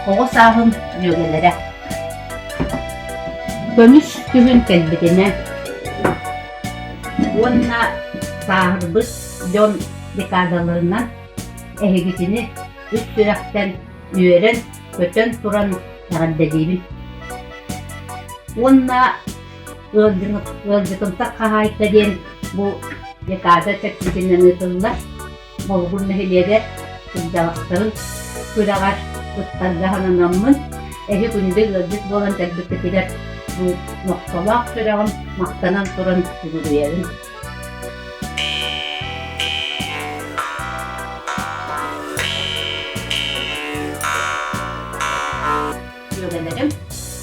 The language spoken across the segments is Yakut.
Оҕо сааһым дьүөгэлэрэ Көмүс күһүн кэлбитинэ уонна сааһырбыт дьон декадаларынан эһигитини үс сүрэхтэн үөрэн-көтөн туран эҕэрдэлиибин уонна ыалдьытымсах хаһаайка диэн бу декада чэрчитинэн ыытыллар Болугур нэһилиэгэр кырдьаҕастарын күрэҕэр кыттарга сананаммын, эһи күндү ыалдьыт буолан кэлбиккитигэр бу нохтолоох сүрэҕим махтанан туран сүгүрүйэбин. Дьүөгэлэрим,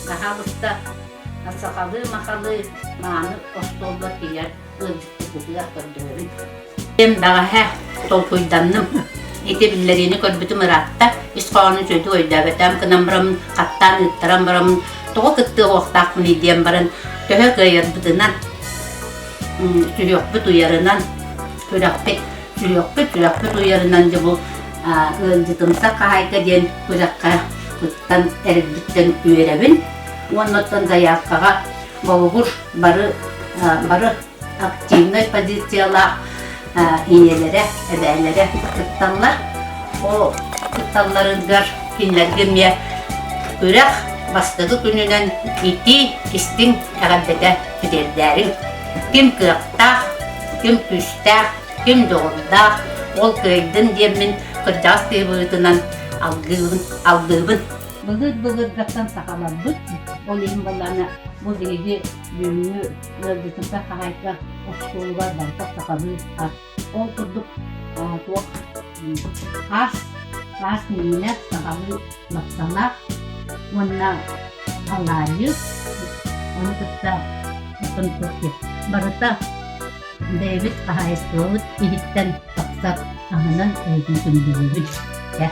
баһаалыста, сахалыы-махалыы мааны остуолбар тиийэр ыалдьыттаргытыгар көрдөһөбүн. Бэҕэһээ толкуйданным. Ити биллэриини көрбүтүм ыраатта. Ис хоһоонун үчүгэйдик өйдөөбөтөм гынан бараммын, хаттаан ыыттаран бараммын, тоҕо кыттыа диэн баран, төһө кыайарбытынан, сүһүөхпүт уйарынан, күрэхпит, сүһүөхпүт, сүрэхпит уйарынан дьэ бу ыалдьытымсах хаһаайка диэн күрэххэ кыттан эрэрбиттэн үөрэбин. Уонна оттон заявкаҕа Болугур бары бары активнай позициялаах ийэлэрэ, эбээлэрэ кытталлар. Ол кытталларыгар кинилэргэ эмиэ күрэх бастакы күнүнэн итии истиҥ эҕэрдэтэ тириэрдээриҥ. Ким кыахтаах, ким күүстээх, ким дьоҕурдаах, ол кыайдын диэммин кырдьаҕас киһи быһыытынан алгыыбын, алгыыбын. Былыр-былыргаттан сахаларбыт, ол иһин буоллаҕына бу биһиги бүгүҥҥү ыалдьытымсах хаһаайка остуолугар барыта сахалыы ас. Ол курдук туох ас, ас миинэ сахалыы лапсалаах уонна алаайы, ону кытта оттон туох барыта бэйэбит хаһаайыстыбабыт иһиттэн тахсар аһынан эһигини күндүлүүбүт. Дьэ,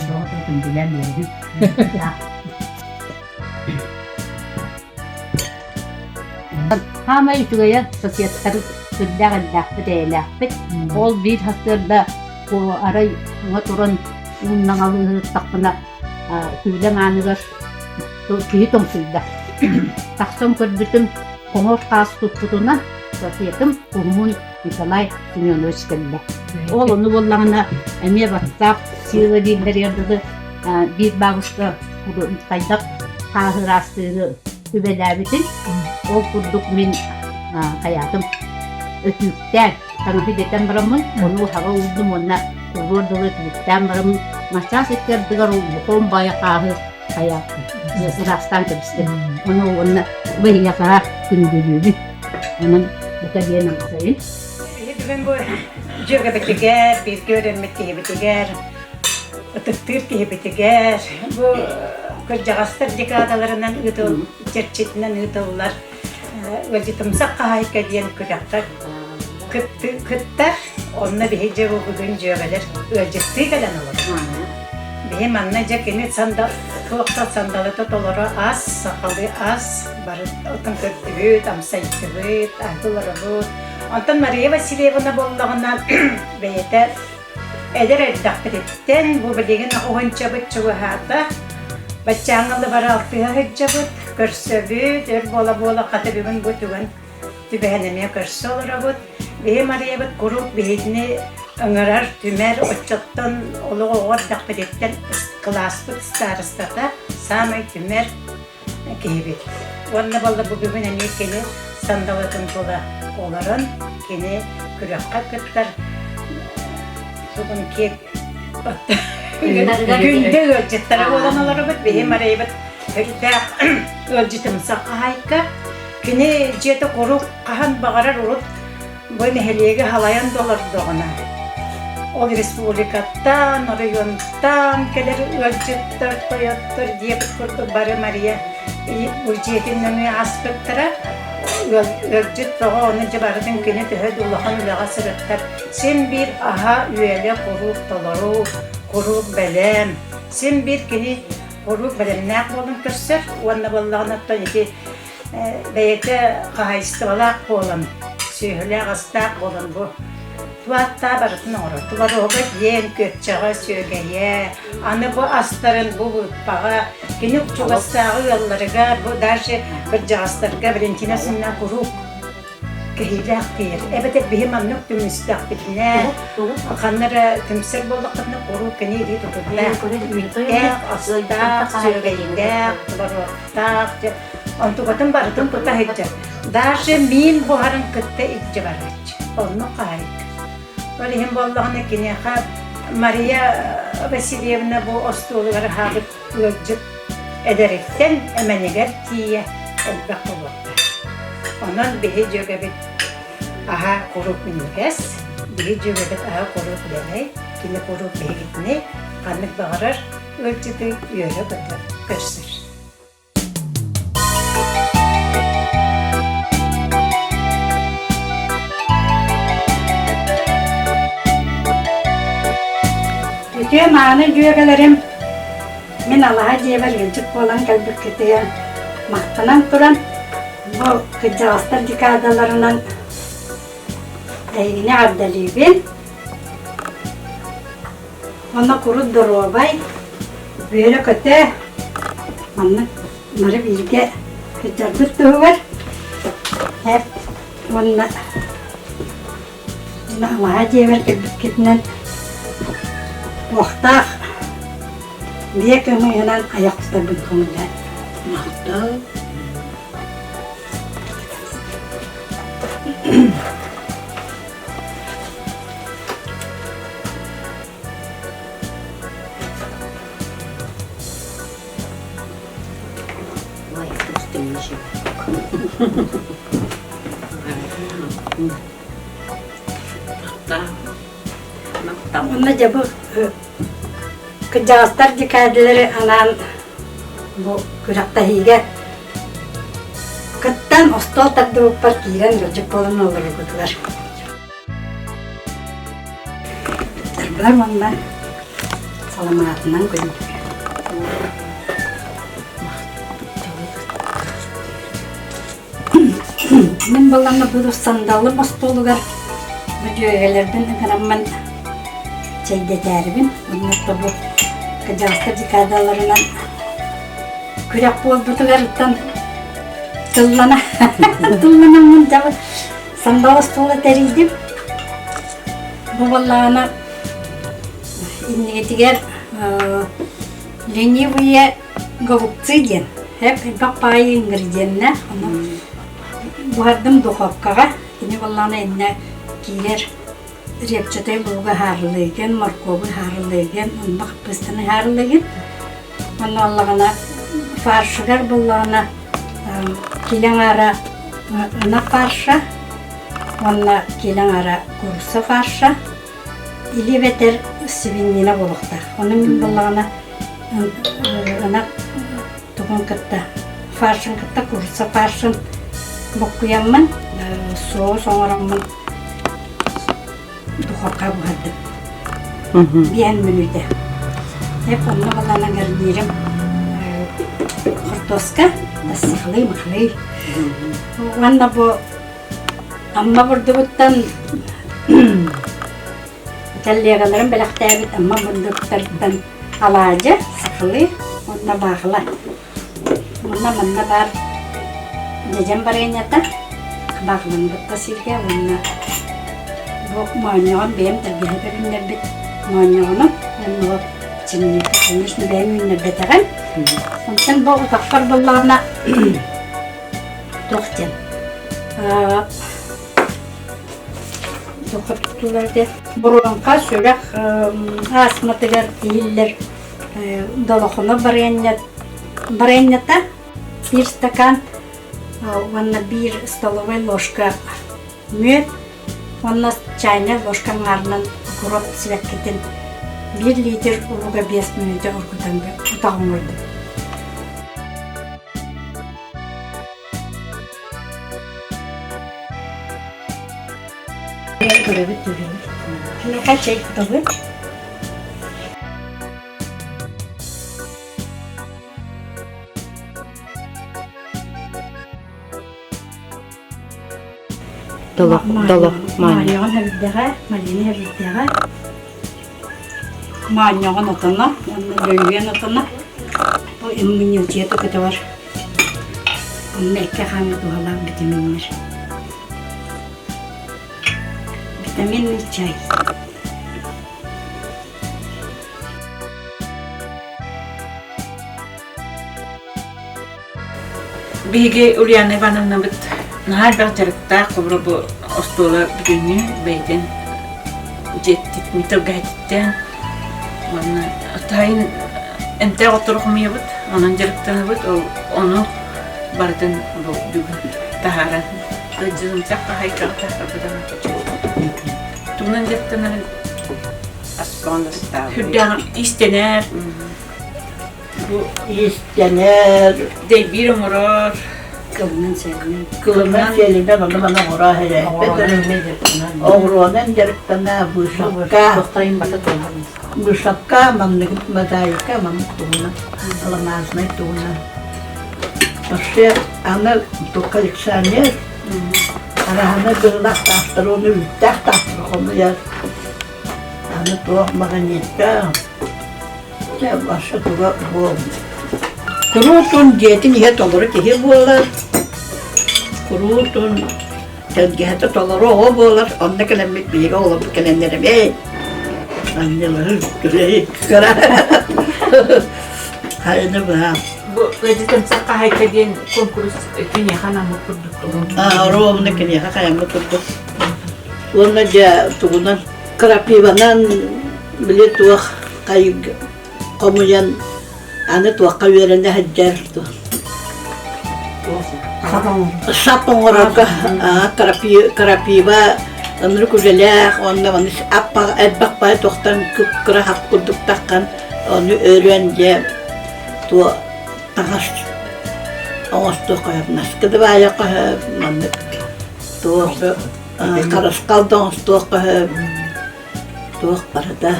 доҕотун күндүлээн биэрэбин. Хаамай үчүгэйэ соседтар сүрдээх элбэхпит, эйэлээхпит. Ол биир сарсыарда арай уҥа туран ууннаҥалыы сырыттахпына күүлэм ааныгар киһи тоҥсуйда. Тахсан көрбүтүм хоҥор хаас туппутунан соседым Куһумун Николай Семенович кэллэ. Ол ону буоллаҕына эмиэ ватсап сила дииллэригэр дылы биир бабушка хайдах хааһы ыраастыыры сүбэлээбитин ол курдук мин хайаатым өтүүктээн таҥаһы дэтэн бараммын ону хаба уурдум уонна кулуор дылы өтүүктээн бараммын начаас икки ардыгар улахан баайы хааһы хайа ыраастаан кэбистим ону уонна бу эһиэхэ күндүлүүбүн онон бука диэн амсайын Биһи бүгүн бу дьүөгэбитигэр, бииргэ үөрэммит киһибитигэр, ытыктыыр киһибитигэр бу кырдьаҕастар декадаларынан ыытыл чэрчитинэн ыытыллар ыалдьытымсах хаһаайка диэн күрэххэ кыттар. Онно биһи дьэ бу бүгүн дьүөгэлэр ыалдьыттыы кэлэн олоробут. Биһи манна дьэ кини сандал туохта сандалыта толоро ас, сахалыы ас, бары отон көрдүбүт, амсайдыбыт, аһыы олоробут. Онтон Мария Васильевна буоллаҕына бэйэтэ эдэр эрдэхпититтэн бу билигин уһунчабыт чугаһаата. Баччааҥҥа да бары алтыһа сылдьабыт, көрсөбүт, өр буола-буола хата бүгүн бу түгэн түбэһэн эмиэ көрсө олоробут. Биһи Мариябыт куруук биһигини ыҥырар, түмэр, оччоттон олох оҕо эрдэхпититтэн кылааспыт старостата саамай түмэр киһибит. Уонна буолла бу бүгүн эмиэ кини сандалытын тула олорон, кини күрэххэ кыттар тугун киэк күндү ыалдьыттара буолан олоробут. Биһи Мариябыт үрдээх ыалдьытымсах хаһаайка. Кини дьиэтэ куруук хаһан баҕарар урут бу нэһилиэги халайан да олордоҕуна, ол республикаттан, оройуонтан кэлэр ыалдьыттар, тойоттор диэбит курдук бары Мария бу дьиэтин нөҥүө ааспыттара. Ыалдьыт тоҕо ону дьэ барытын кини төһө да улахан үлэҕэ сырыттар, син биир аһа-үөлэ куруук толору, куруук бэлэм, син биир кини куруук бэлэмнээх буолан көрсөр уонна буоллаҕына оттон ити бэйэтэ хаһаайыстыбалаах буолан, сүөһүлээх-астаах буолан бу. Туаттаа барытын оҥорор. Творога диэн күөччэҕэ, сүөгэйэ, аны бу астарын бу быыппаҕа кини чугастааҕы ыалларыгар, бу даже кырдьаҕастарга Валентина Сымна куруук кэһиилээх тиийэр. Эбэтэр биһи маннык түмүстэхпитинэ, ханна эрэ түмсэр буоллахпытына куруук кини илии тутурдаах, үүттээх, астаах, сүөгэйдээх, творогтаах, онтукатын барытын тута сылдьар. Даже миин буһарын кытта илдьэ барааччы. Оннук хаһаайка. Ол иһин буоллаҕына киниэхэ Мария Васильевна бу остуолугар аһаабыт ыалдьыт эдэриттэн эмэнигэр тиийэ элбэх буолуохтаах. Онон биһи дьүөгэбит аһа куруук минньигэс, биһи дьүөгэбит аһа куруук дэлэй, кини куруук биһигитини ханнык баҕарар ыалдьыты үөрэ-көтө көрсөр. Үтүө мааны дьүөгэлэрим, мин алаһа дьиэбэр ыалдьыт буолан кэлбиккитигэр махтанан туран, бу кырдьаҕастар декадаларынан эһигини эҕэрдэлиибин. Онно курут доруобай, үөрэ-көтө, маннык бары бииргэ сылдьарбыт туһугар эп уонна алаһа дьиэбэр кэлбиккитинэн уохтаах биэ кымыһынан айах тутарбын көҥүллээн. Махтал. Уонна дьэ бу кырдьаҕастар декадалары анаан бу күрэхтэһиигэ кыттан остуол тардыбыппар киирэн ыалдьыт буолан олороргутугар Тарбар уонна саламаатынан күндү. Мин балланна бу сандалым остуолугар бу дьүөгэлэрбин ыҥыраммын чэйдэтээрибин уонна бу кырдьаҕастар декадаларынан күрэх буолбутугарыттан тыллана тылланаммын дьабы Сандал остуола тэрийдим. Бу буоллаҕына иннигитигэр ленивые голубцы диэн элбэх баайы ингредиеннээх ону буһардым духовкаҕа кини буоллаҕына иннэ киирэр репчатай луугу ыһаарылыыгын, моркуобу ыһаарылыыгын, онно хаппыыстаны ыһаарылыыгын. Онно буоллаҕына фаршыгар буоллаҕына килэ аҥаара ынах фарша уонна килэ аҥаара куурусса фарша или эбэтэр свинина буолуохтаах. Ону мин буоллаҕына ынах тугун кытта фаршын кытта куурусса фаршын буккуйаммын соус оҥороммун духовка буһардым. Биэн мүнүүтэ. Эп онно балана гарнирым хортуоска, сахалыы-махалыы. Уонна бу Амма бурдугуттан Коллегаларым бэлэхтээбит Амма бурдуктарыттан алаадьы, сахалыы уонна баахыла. Уонна манна баар дьэдьэн барыанньата, баахыланыбыт сиргэ уонна бу моонньоҕон бэйэм тэлгэһэбэр үүннэрбит моонньоҕонум уонна ол черника, конечно, бэйэм үүннэрбэтэҕим. Онтон бу утахпар буоллаҕына туох диэн туттулар диэн Буруоҥха сүрэх астматыгар иһиллэр долохоно барыанньата биир стакан уонна биир столовай ложка мүөт уонна чайная ложка аҥаарынан укроп сибэккитин биир литр ууга 5 мүнүүтэ оргутан утах оҥордум. Көрөбүт түһүбүт. Киниэхэ чэй кутабыт. Долох, долох, Маанньаҕын хэбирдэҕэ, малина хэбирдэҕэ, маанньаҕын отоно, уонна дөлүөн отоно. Бу иммунитеты көтөҕөр. Онно эккэ-хааҥҥа туһалаах витаминнар. Витаминный чай. Биһиги Ульяна Ивановнабыт наһаа элбэх дьарыктаах, холобура бу остуола бүтүннүү бэйэтин дьиэтин тэлгэһэтиттэн уонна таайын эмтээх оттору хомуйабыт, онон дьарыктанабыт, ол ону барытын бу бүгүн таһааран ыалдьытымсах хаһаайкаҕа таһаарбытым. Тугунан дьарыктанарын Сүрдээх иистэнэр, бу Иистэнэр, дэйбиир оҥорор, Кылынан сиэлинэн. кылынан сиэлинэн ону-маны оҥороо иһэрээппит. Оҕуруонан дьарыктана, вышивка, вышивка, маннык мозаика, маннык туһунан, алмазнай туһунан. Вообще, аны коллекционер, араһаны быһылаах таастары, уонна үүттээх таастары хомуйар. Аны туох магнитка, дьэ баша туга буолбут. Куруутун дьиэтин иһэ толору киһи буолар, куруутун тэлгэһэтэ толору оҕо буолар, онно кэлэммит биһиги оҕолорбут кэлэннэр эмиэ анньыларын күлэйи кыра хайыны быһа. Бу ыалдьытымсах хаһайка диэн куонкурус киниэхэ анаммыт курдук. Аа, ровно киниэхэ хайаммыт курдук. Уонна дьэ тугунан крапиванан били туох хомуйан аны туохха үөрэнэ сылдьар сап оҥорорго крапива ынырык үлэлээх уонна маны элбэх баай туохтан кып-кыра хап курдук таххан ону өрөн дьэ туо таҥас оҥостуохха сөп наскы да баайыахха сөп маннык туох харысхал да оҥостуохха сөп туох барыта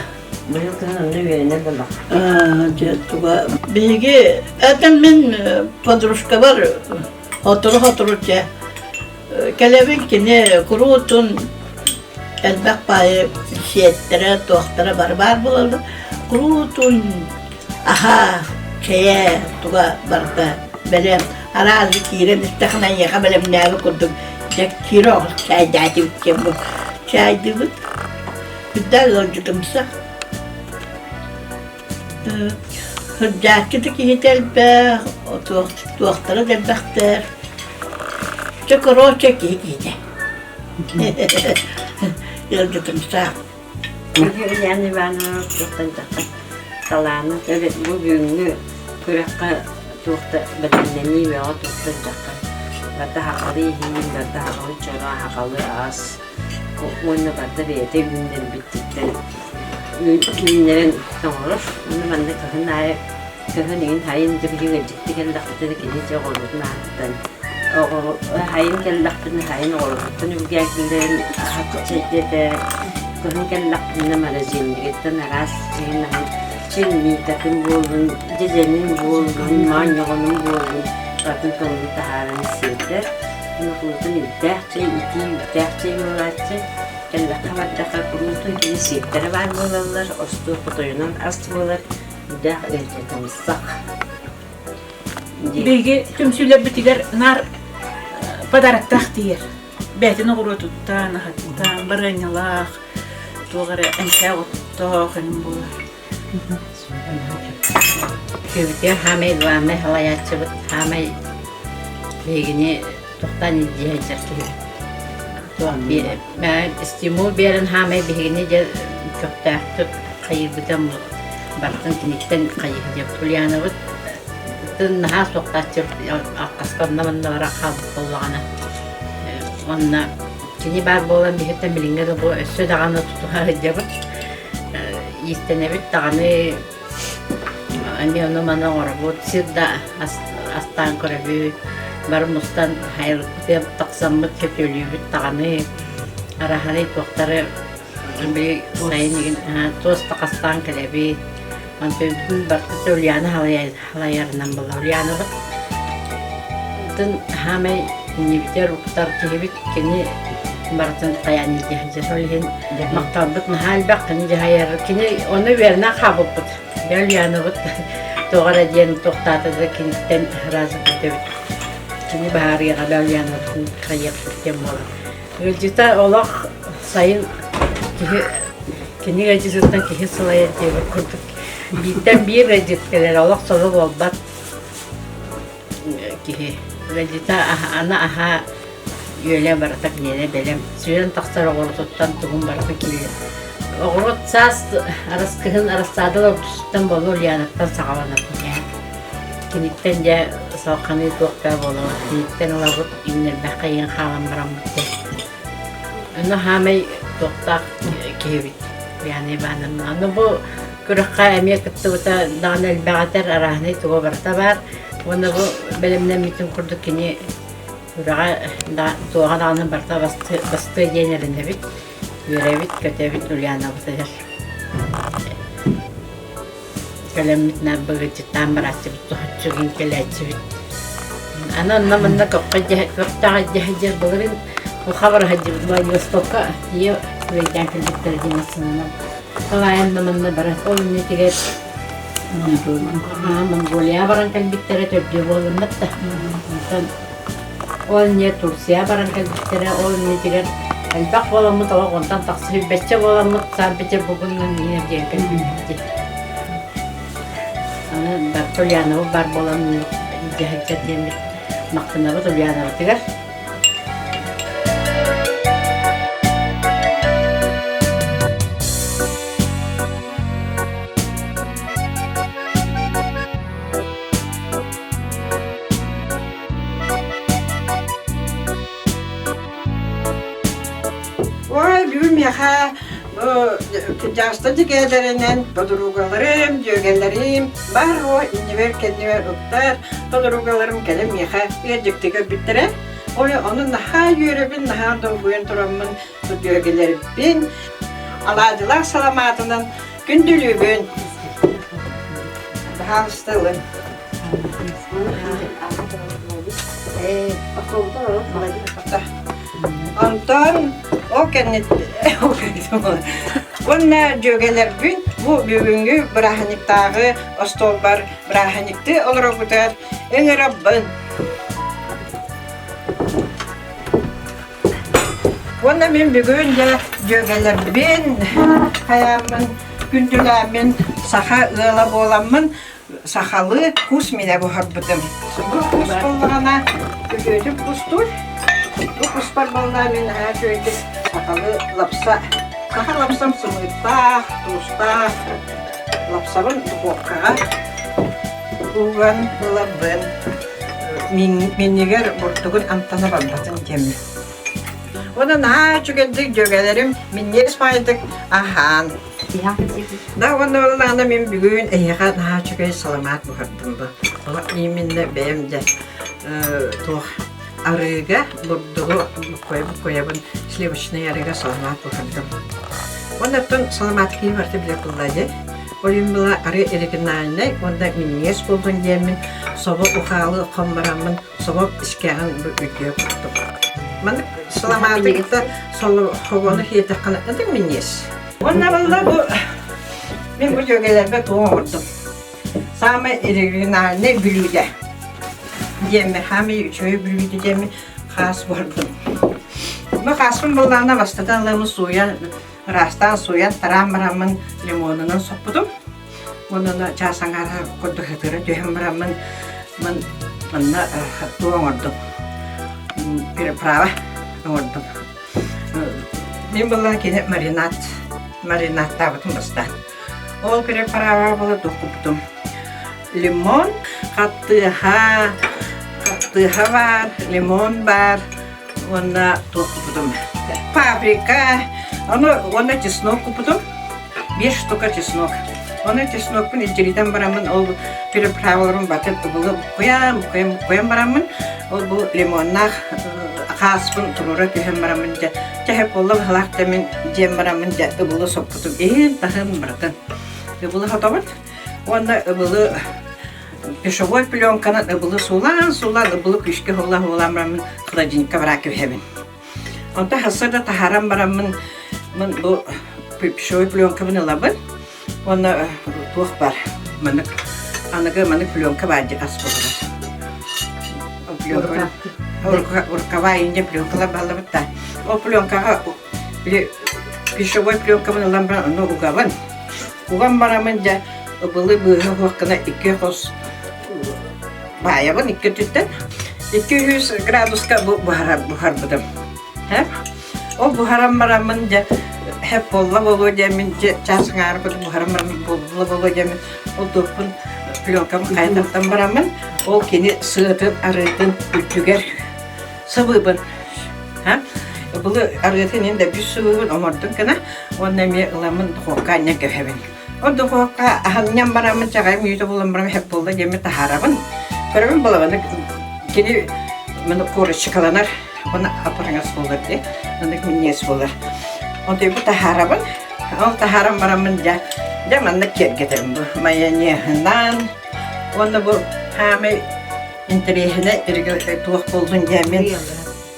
Быйыл кыһын онно үөрэнэр буоллахха. Дьэ туга биһиги это мин подружкабар сотору-сотору дьэ кэлэбин кини куруутун элбэх баайы сиэттэрэ туохтара бары баар буолаллар куруутун аһа чэйэ туга барыта бэлэм араас киирэн истэххинэ эйиэхэ бэлэмнээбит курдук дьэ киирэ оҕус чээйдээтибит диэн бу чээйдибит Үрдээх ыалдьытымсах Сылдьааччы да киһитэ элбэх, туохтара да элбэхтэр. Чэ, короче, киһи киһитэ. Ыалдьытымсах. Ульяна Ивановна туохтан тахсан талаана бу бүгүҥҥү күрэххэ туох да бэлэмнэнии бөҕө туохтан таххан барыта сахалыы иһиин, барыта сахалыы чороон, сахалыы ас уонна барыта бэйэтэ үүннэрбититтэн үүннэрэн оҥорор. Уонна манна кыһын аайы кыһын иҥин сайын дьэ биһиги ыалдьыттыы кэллэхпитинэ кини дьэ оҕуруотун аһыттан сайын кэллэхпитинэ сайын оҕуруотуттан үргээн киллэрэн чэйдэтэ кыһын кэллэхпитинэ морозильнигыттан араас чэйин аһын чернитатын буоллун, дьэдьэнин буоллун, моонньоҕонун буоллун барытын көҥүл таһааран сиэтэр. Куруутун үүттээх чэй, итии үүттээх чэй буолааччы. Кэллэххэ бардахха куруутун кини сиэптэрэ баар буолаллар, остуол хотойунан ас буолар, үрдээх ыалдьытымсах. Биһиги түмсүүлэрбитигэр наар подароктаах тиийэр. Бэйэтин оҕуруотуттан, аһыттан, барыанньалаах, туох эрэ эмтээх оттоох эҥин буолар. Үтүөбүтүгэр хаамай главнай салайааччыбыт хаамай биһигини тохтоон илдьэ сылдьар киһибит. Туох стимул биэрэн хаамай биһигини дьэ көхтөөхтүк хайыырбыта барытын киниттэн хайыһыйабыт. Ульянабыт наһаа суохтааччы аккаска онно-манна бара хаалбыт буоллаҕына уонна кини баар буолан биһиттэн билиҥҥэ да бу өссө даҕаны тутуһа сылдьабыт. Иистэнэбит даҕаны эмиэ ону-маны оҥоробут, сир да астаан көрөбүт, бары мустан хайалыкпытыгар тахсаммыт сөтүөлүүбүт даҕаны, араһарый туохтары били сайын игин туос да хастаан кэлэбит. Онтон барыта Ульяна халайарынан буолла. Ульянабыт хаамай иннибитигэр уктар киһибит кини. Барытын хайаан илдьэ сылдьар. Ол иһин махталбыт наһаа элбэх кини дьаһайар. Кини ону үөрэнэн хаалбыппыт. Бэл Ульянабыт тоҕо эрэ диэн туохтаата да киниттэн ыраас бүтэбит. Кини баһаарыаҕа Бэл Ульянабытын хайыахпыт диэн буолар. Ыалдьыта олох сайын киһи кини ыалдьытыттан киһи сылайар диэбит курдук. Бииртэн биир ыалдьыт кэлэр олох соло буолбат киһи. Ыалдьыта аны аһаа үөлэ барыта киниэнэ бэлэм. Сүүрэн тахсар оҕурутуттан тугун барыта киирэр. Оҕуруот саас арас кыһын арассаада олордусуттан буолла Ульянаттан саҕаланар Киниттэн дьэ салханыы туох да буолабыт, киниттэн ылабыт, үүннэрбэххэ ийэн хаалан бараммыт дьэ. Ону хаамай туохтаах киһибит Яна Ивановна. Аны бу күрэххэ эмиэ кыттыбыта даҕаны элбэҕитэр арааһынай туга барыта баар. Уонна бу бэлэмнэммитин курдук кини күрэҕэ да туоҕа даҕаны барыта бастыа диэн эрэнэбит, үөрэбит, көтөбүт Ульянабытыгар. Кэлэммит наар быгыдьыттаан барааччыбыт, соһуччу кэлээччибит. Аны онно-манна көххө көхтөөх дьэ былырыын хабар сылдьыбыт Владивостокка тиийэ үөйдээн кэлбиттэрэ дии массыынанан. Ол аайы онно-манна бара ол иннитигэр Монголия баран кэлбиттэрэ төрдүө буоллуннар да. Онтон ол инньэ Турция баран кэлбиттэрэ, ол иннитигэр элбэх буоламмыт олох онтон тахса сүүрбэччэ буоламмыт Санкт-Петербургунан иһэр диэн кэлбиппит. Аны барыта Ульянова бар буолан дьаһайдар диэммит махтанабыт Ульяноватыгар. Ой, бүгүн миэхэ бу кырдьаҕастар дьигэлэринэн подругаларым, дьүөгэлэрим бар о иннибэр-кэннибэр ыттар подругаларым кэлэн миэхэ ыалдьыкты көрбүттэрэ. Ой, ону наһаа үөрэбин, наһаа долгуйан тураммын дьүөгэлэрбин алаадьылаах саламаатынан күндүлүүбүн. Баһаалыста ылын. Онтон ол кэнниттэн уонна дьүөгэлэрбин бу бүгүҥҥү бырааһынньыктааҕы остуолбар бырааһынньыктыы олороргутугар ыҥырабын. Уонна мин бүгүн дьэ дьүөгэлэрбин хайааммын күндүлээммин саха ыала буоламмын сахалыы кус минэ буһарбытым. Бу кус буоллаҕына күтүөтүм кустуур. Бу куспар буоллаҕа мин наһаа үчүгэйдик сахалыы лапса саха лапсам сымыыттаах, туустаах лапсабын духуопкаҕа уган ылабын. Минньигэр бурдугун амтана барбатын диэммин. Уонна наһаа үчүгэйдик дьүөгэлэрим минньигэс баайдык аһаан Да уонна буоллаҕына мин бүгүн эһиэхэ наһаа үчүгэй саламаат буһардым бу. Олох именно бэйэм дьэ туох арыыга бурдугу буккуйа-буккуйабын сливочнай арыыга саламаат буһардым. Уонна оттон саламааты киһи барыта билэр буолла дии. Ол иһин была арыы оригинальнай уонна минньигэс буоллун диэммин собо ухаалы хоммороммун собо искээҕин бу үрдүө куттум. Маннык саламааты кытта собону сиэтэххинэ ытык минньигэс. Уонна балла бу мин бу дьүөгэлэрбэр тугу оҥордум. Саамай оригинальнай бүлүүдэ диэммин, саамай үчүгэй бүлүүдэ диэммин хаас буһардым. Бу хааспын буоллаҕына бастатан ыламмын сууйан, ыраастаан сууйан тараан бараммын лимонунан соппутум. Уонна чаас аҥаара курдук сытыара түһэн бараммын мын манна туох оҥордум. Переправа оҥордум. Мин была кини маринад, маринадтаабытым бастаан. Ол переправа была духуппутум. Лимон, хаттыаха, хаттыаха баар, лимон баар уонна туох куппутум. Паприка, ону уонна чеснок куппутум. Биир штука чеснок. Ону чеснокпун илдьиритэн бараммын ол переправаларым баты тубулу буккуйан, буккуйан, буккуйан бараммын ол бу лимоннаах хааспын туруора түһэн бараммын дьэ чэһэ буолла быһалаах да мин дьиэм бараммын дьэ ыбылы соппутум иһин таһын барытын ыбылы хотобут уонна ыбылы пешевой пленканан ыбылы суулаан суулаан ыбылы күүскэ суулаан суулаан бараммын холодильникка бараак кэбиһэбин. Онто хасса да таһааран бараммын мын бу пищевой пленкабын ылабын уонна туох бар маннык аныгы маннык пленка баар дии ас буолар. Пленка рукава инде пленкалар баллабыт да. Ол пленкаҕа били пищевой пленкабын ылан баран ону угабын. Уган барамын дьэ ыбылы быыһа уһуохкына икки хос баайабын икки өттүттэн 200 градуска бу буһарбытым. Ол буһаран бараммын дьэ хэп буолла буолуо диэммин дьэ чаас аҥаара курдук буһаран бараммын буолла буолуо диэммин ол туохпун пленкам хайа тардан бараммын ол кини сыатын арыытын үрдүгэр сыбыыбын Былы арыытын ин да бүс сыбыыбын омордун гына уонна эмиэ ыламмын духуопка анньан кэбиһэбин. Ол духуопка аһанньан бараммын чаҕайым үүтэ булан баран хэп буолла диэммин таһаарабын. Көрөбүн балабаны кини маны корочкаланар уонна апараҥас буолар дии маннык минньиэс буолар. Онтуйбу таһаарабын. Ол таһааран бараммын дьэ дьэ маннык киэргэтэбин бу майонеһынан уонна бу хаамай интэриэһинэй туох буоллун диэммин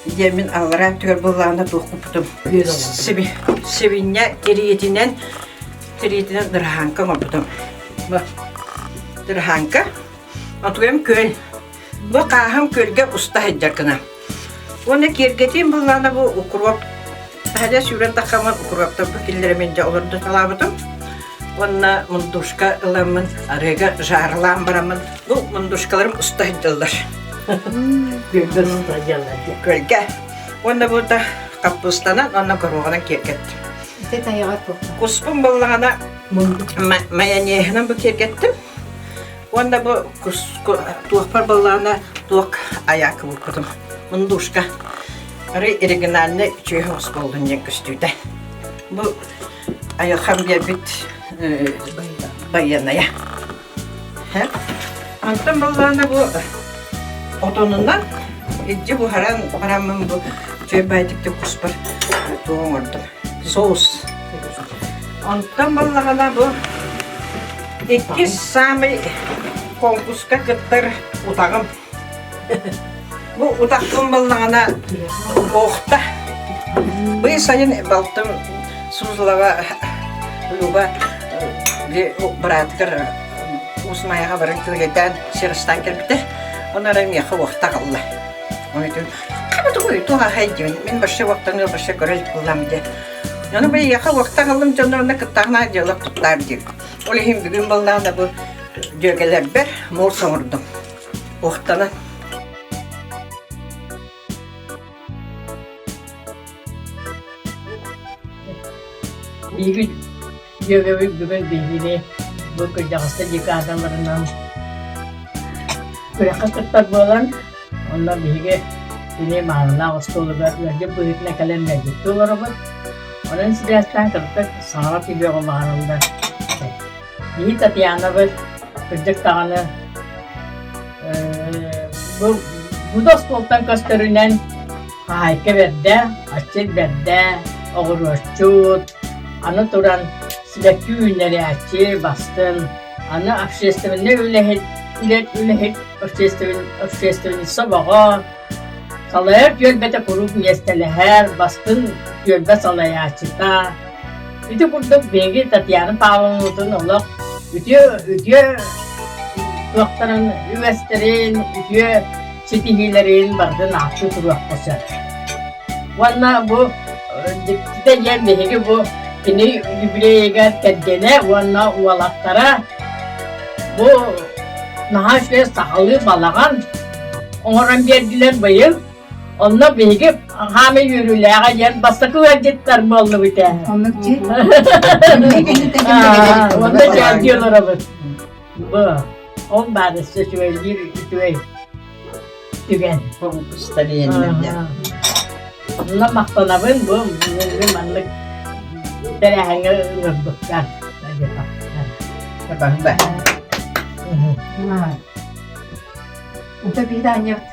диэммин аллараа өттүгэр буоллаҕына туох куппутум сибинньэ тириитинэн тириитинэн дырахааҥка оҥорбутум бу дырахааҥка отуйам күөл бу хааһым күөлгэ уста сылдьар гына уонна киэргэтиим буоллаҕына бу укроп таһырдьа сүүрэн таххаммын укроптарбын киллэрэммин дьэ олордо талаабытым уонна мундушка ыламмын арыыга жаарылаан бараммын бу мундушкаларым уста сылдьаллар Күөлгэ уста сылдьаллар диэн. Күөлгэ. Уонна бу да хаппыыстанан уонна горуоҕунан киэргэттим. Ити тайаҕар туохха? Куспун буоллаҕына майонеһынан бу киэргэттим. Уонна бу туохпар буоллаҕына туох айаакы булпутум. Мундушка. Арый оригинальный үчүгэй оҕус буоллун диэн көстүүтэ. Бу айылхам биэрбит байыаннайа. Онтон буоллаҕына бу отонунан илдьи буһаран бараммын бу үчүгэй баайдык куспар туох оҥордум. Соус. Онтон буоллаҕына бу иккис саамай конкурска кыттар утаҕым. Бу утахпын буоллаҕына охта. Быйыл сайын балтым Сузлова Люба быраатыгар Уус Маайаҕа баран күөлэйдээн сырыстаан кэлбитэ. Онно эрэ миэхэ уохта аҕалла. Оны этим, тугуй, туох ахай диэн, мин вообще уохтаны вообще көрө илик буоллам диэн. Ону бэйиэхэ уохта аҕаллым дьонно онно кыттаҕына дьыала куттаар диир. Ол иһин бүгүн буоллаҕына бу дьүөгэлэрбэр муус оҥордум. Уохтанан. Биһиги дьүөгэбит бүгүн биһигини бу кырдьаҕастар декадаларынан күрэххэ кыттар буолан, онно биһиги кини маанылаах остуолугар ыалдьыт быһыытынан кэлэн мэлдьиттии олоробут. Онон сибээстээн кыргыттар саҥара түһүөҕү баҕараллар. Биһи Татьянабыт кырдьык даҕаны бу бу да остуолтан көстөрүнэн хаһаайка бэрдэ, аччык бэрдэ, оҕуруотчут, аны туран сибэкки үүннэрээччи бастын, аны общественнай үлэһит, үлэһит общественница бөҕө, салайар түөлбэтэ куруук миэстэлэһэр, бастын түөлбэ салайааччыта. Ити курдук биһиги Татьяна Павловнабытын олох үтүө үтүө туохтарын үгэстэрин, үтүө ситиһиилэрин барытын ааттыы туруохха сөп. Уонна бу дьиктитэ диэн биһиги бу кини юбилейыгар кэргэнэ уонна уолаттара бу наһаа үчүгэй сахалыы балаҕан оҥорон биэрдилэр быйыл. Онно биһиги хаамай үөрүүлээҕэ диэн бастакы ыалдьыттар буоллубут ээ. Оннук дии. Онно чээйдии олоробут. Бу ол баар өссө үчүгэйдиир үчүгэй түгэн. Онно махтанабын бу бүгүҥҥү маннык тэрээһиҥҥэ ыҥырбыккар. Баһыба. Ото биир аанньабыт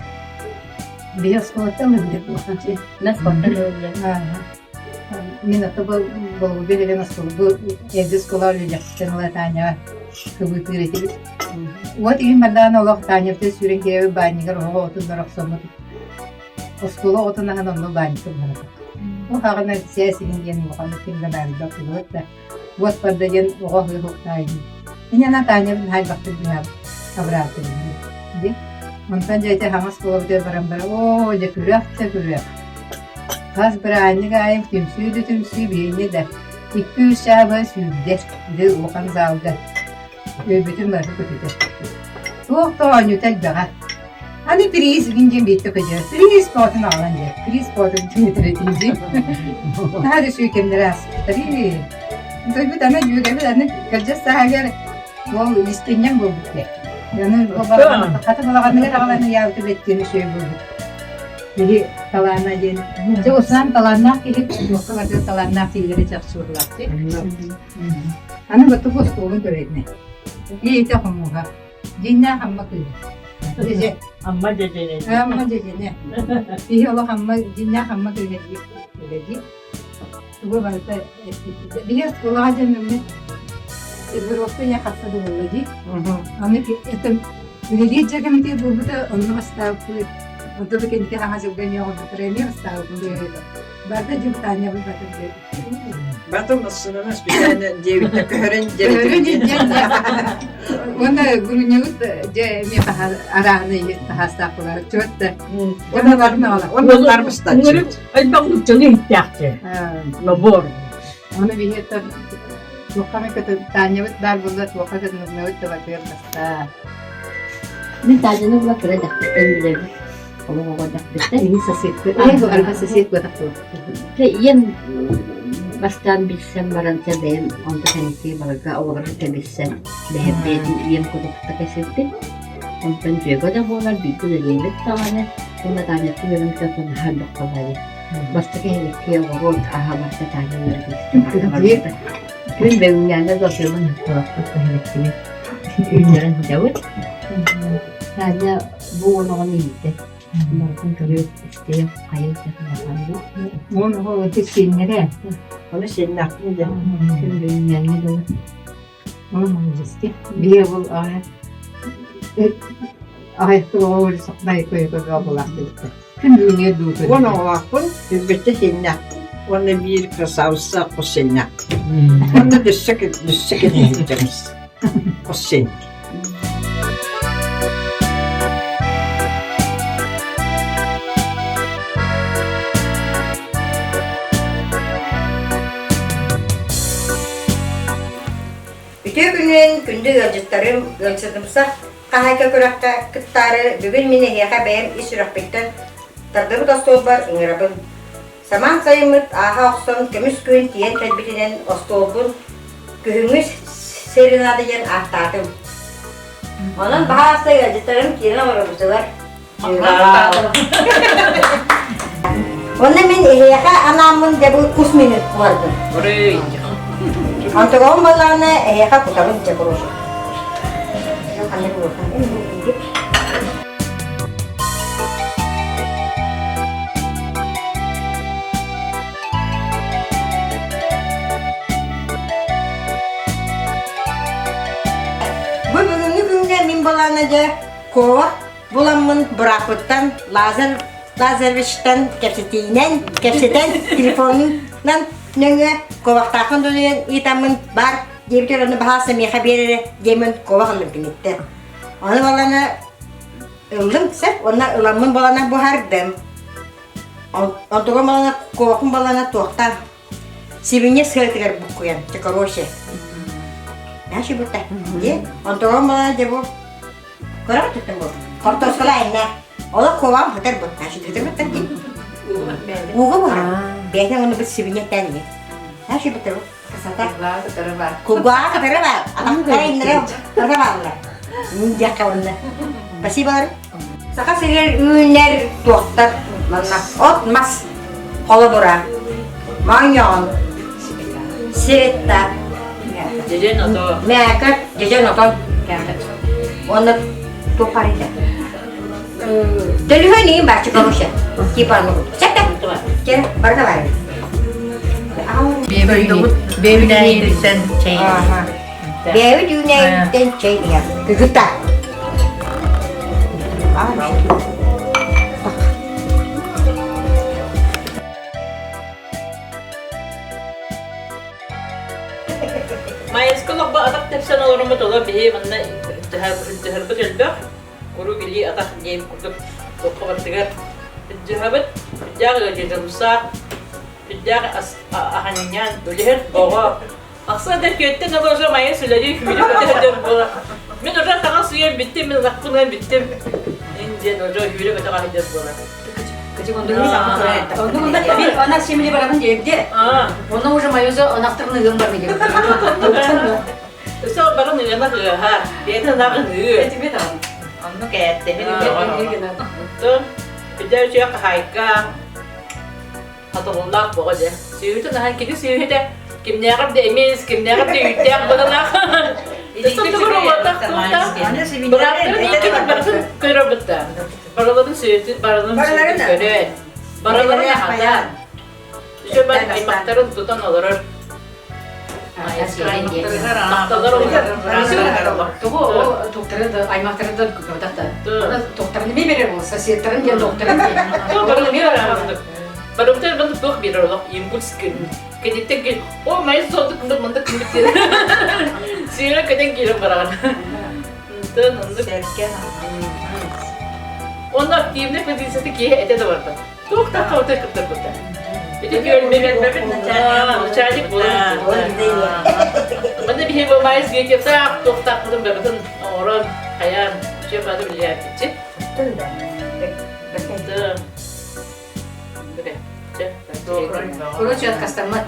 биһи оскуолаттан ылбыт буолан Нас Мин ото болугу билэн оскуолбу эрдэ оскуола үлэлэхтэн ыла Таняҕа кыбыытыыр этибит. Уот иһин бардаан олох Танябытын сүүрэн киирээбит баанньыгар оһоҕо отун охсоммут. Оскуола оҕотун аһан онно баанньыкка барбатах. Бу хаҕына сээс иһин диэн улаханнык ким да баарыйбат буолуот да, уот барда диэн оҕо ыһыктаайын. Инньэ Таанябын хайбахтык быһаабыт абыраабыт дии. Онтон дьэ ити хаҥас буолабытыгар баран бара оо дьэ күрэх да күрэх. Хас бырааһынньык аайы түмсүү да түмсүү биһини да икки-үс чааба сүүрдэр били улахан залга Өйбүтүн барыта көтүтэр. Туох да оонньуута элбэҕэ. Аны приз игин диэн биирдэ көдьөр. Приз боотун аҕалан диэр. Приз боотун түҥэтэрэтиизи. Наһаа да үчүгэй кэмнэр ааспыттарыы. Дойбут аны дьүөгэбит аны кырдьас сааһыгар уол истинньэҥ буолбут диэ. Аны хата балаҕаныгар аҕалан ыйаабыта бэттиэн үчүгэй буолбут. Киһи талаана диэн. Дьэ Руслан талааннаах киһи, туохха барытыгар талааннаах киһилэри чахчылыылаахтык. Аны баттык остуолун көрөйдүнэ. Ийэтэ хомууһа. Дьиҥнээх Амма кыыһа. Дьэдьэ. Амма дьэдьэнэ. Амма дьэдьэнэ. Киһи олох Амма дьиҥнээх Амма кыыһа диир үлэлиир. Тугу барыта эппит. Биһи оскуолаҕа дьэннэммит Егоровка ийэ хатта буолла дии. Аны это үлэлиир дьэ кэмитиэ буолбута онно бастаабыппыт. Онто бу кэнники хаҥа дьылга эмиэ оҕорбуттара эмиэ бастаабыппыт. Барда дьыбытаанньабыт батын Батым массыынаны специально диэбиттэ көһөрөн Көһөрөн илдьэн Уонна Груневыт дьэ эмиэ арааһынай таһаастаах буолар. Чуот да. Уонна барын аҕала. Уонна тарбыстаччы. Элбэх нууччалыы иһиттээхтэр. Набор. Оны биһиэттэн туохха эмэ көтө Таанньабыт баар буолла туохха көтүнүгнэбит да барытыгар бастаа. Мин Таанньаны була кыра дэхпиттэн билэбин. Олох оҕо дэхпиттэн. Мин соседка. Ээ, арга сосед буотах Тэ ийэм бастаан билсэн баран тэ бэйэм онто кэнники баларга оҕолору кытта билсэн бэйэм бэйэтин ийэм курдук кытта кэпсэппит. Онтон дьүөгэ да буолар бииргэ үлэлиэбит даҕаны уонна Таанньаттан өлөн кэлэн наһаа элбэх баҕайы. Бастакы эһэбикки оҕоруот аһа барыта Таня үөрэтэ барбыта. Күн бүгүҥҥээҥҥэ досуйбун ыһыктыбаппыт эһэбиккини үүннэрэн сылдьабыт. Таня бу уон оҕону ииттэ. Барытын көрүөх, истиэх, хайа улахан Уон оҕо ытык сиэннэрэ. Ону сиэннээхпин диэн. Күн бүгүҥҥээҥҥэ дылы. Ол молодец Биэ бұл аҕайықты оҕо сахнай көйгө буолаах дебиттэр. Күн бүгүҥҥэ дуутун. Уон оҕолоохпун, билбэттэ сиэннээхпин уонна биир красавица хос сиэннээхпин. Уонна дөссө дөссө кэлиһилдьэмис хос сиэн. Үтүө күнүнэн күндү ыалдьыттарым, ыалдьытымсах хаһаайка күрэххэ кыттаары бүгүн мин эһиэхэ бэйэм ис сүрэхпиттэн тардыбыт остуолбар ыҥырабын. Самаан сайыммыт ааһа охсон көмүс күн тиийэн кэлбитинэн остуолбун күһүҥҥү серенада диэн ааттаатым. Онон баһаалыста ыалдьыттарым киирэн олорбутугар Онно мин эһиэхэ анааммын дьэ бу кус минут куордум. Онтугум буоллаҕына эһиэхэ кутабын дьэ курушу. Бу бүгүҥҥү күҥҥэ мин балаана дьэ куобах буламмын бырааппыттан Лазарь Лазаревичтан кэпсэтиинэн кэпсэтэн телефонунан нөҥүө куобахтаахпын додуйан ыытаммын бар диэбитигэр ону баһаалыста миэхэ биэр эрэ диэммин куобах ыллым киниттэн. Ону баланы ыллым сөп уонна ыламмын балана буһардым. Онтугум балана куобахпын балана туохтаах Сибиньэ сыатыгар буккуйан, чэ короче. Наша бутта. Дии, онтугум балана дьэ бу Көрөҕүт туттун бу. Хортуоскала айна. Олох куобаҕым сытар бу. Наша сытар быттар дии. Ууга буһар. Бэйэтин ону бит сибиньэ тээн Наша быттар бу. Красота. Кулгааҕа кытары баар. Атахтара иннэрэ кытары бааллар. Диэххэ уонна. Спасибо. Саха сиригэр үүнэр туохтар манна от мас холобура моонньоҕон сиретта Дьэдьэн ото. Мээкэт, дьэдьэн отон. Уонна туох барыта? Төлүһүөн иһин бааччы короче. Типа ну. Сәттэ. Кere, барыта бар. Бэйбит чэй. Бэйбит үүнээйиттэн чэй иһэр. Кыгыта. Кэпсэн олороммут оло биһи манна дьаһарбыт элбэх, куруук илии атах диэн курдук туохха барытыгар дьаһабыт, сүрдээх ыалдьытымсаах, сүрдээх аһанньаан үлэһит оҕо. Ахса да күөттэн ыла уже майын сүлэлии хүүрү көтө буола. Мин уже таҥас уйан бүттүм, мин ынахпын ыан бүттүм. Ин диэн уже хүүрү көтө хаһыйдар буола. Она семьи барабын диэбде. Оны уже майоза анахтырны ыгым бар миге. Өсө барын ыгана ыаха, бэйэтин ынаҕын ыы. Этиме даҕаны. Онну кээттэһин. Оттон бидэ үчүгэй хаһаайка хатылылаах боҕо дьэ. Сүөһүтүн аһан кини сүөһүтэ кимнээҕэр да эмиэс, кимнээҕэр да үүттээх быһылаах. Бырааттарын иккитин барытын көрөбүт да. Барыларын сүөһүтүн барыларын сүөһүтүн көрөн, барыларын аһатан, үчүгэй аймахтарын тутан олорор. Тугу тухтары да аймахтары да көтөх да. Тухтарын ми берер бол соседтарын диэн тухтарын диэн. Барымтар баны туох биэрэр олох импульс кэнниттэн кел о май суолдук мындык мындык мындык диэн сыыра көтөн киирэн бараҕын. Онтон оннук Онно активный позицияты киһи этэ да барбат. Туох да хаута кыттарбыта. Ити күөлмэбит начальник буолан Манна биһи бу маайыс гететаах туохтаахпытын барытын оҥорон хайаан үчүгэй баады билиһээппитчи. Короче, откастаммат.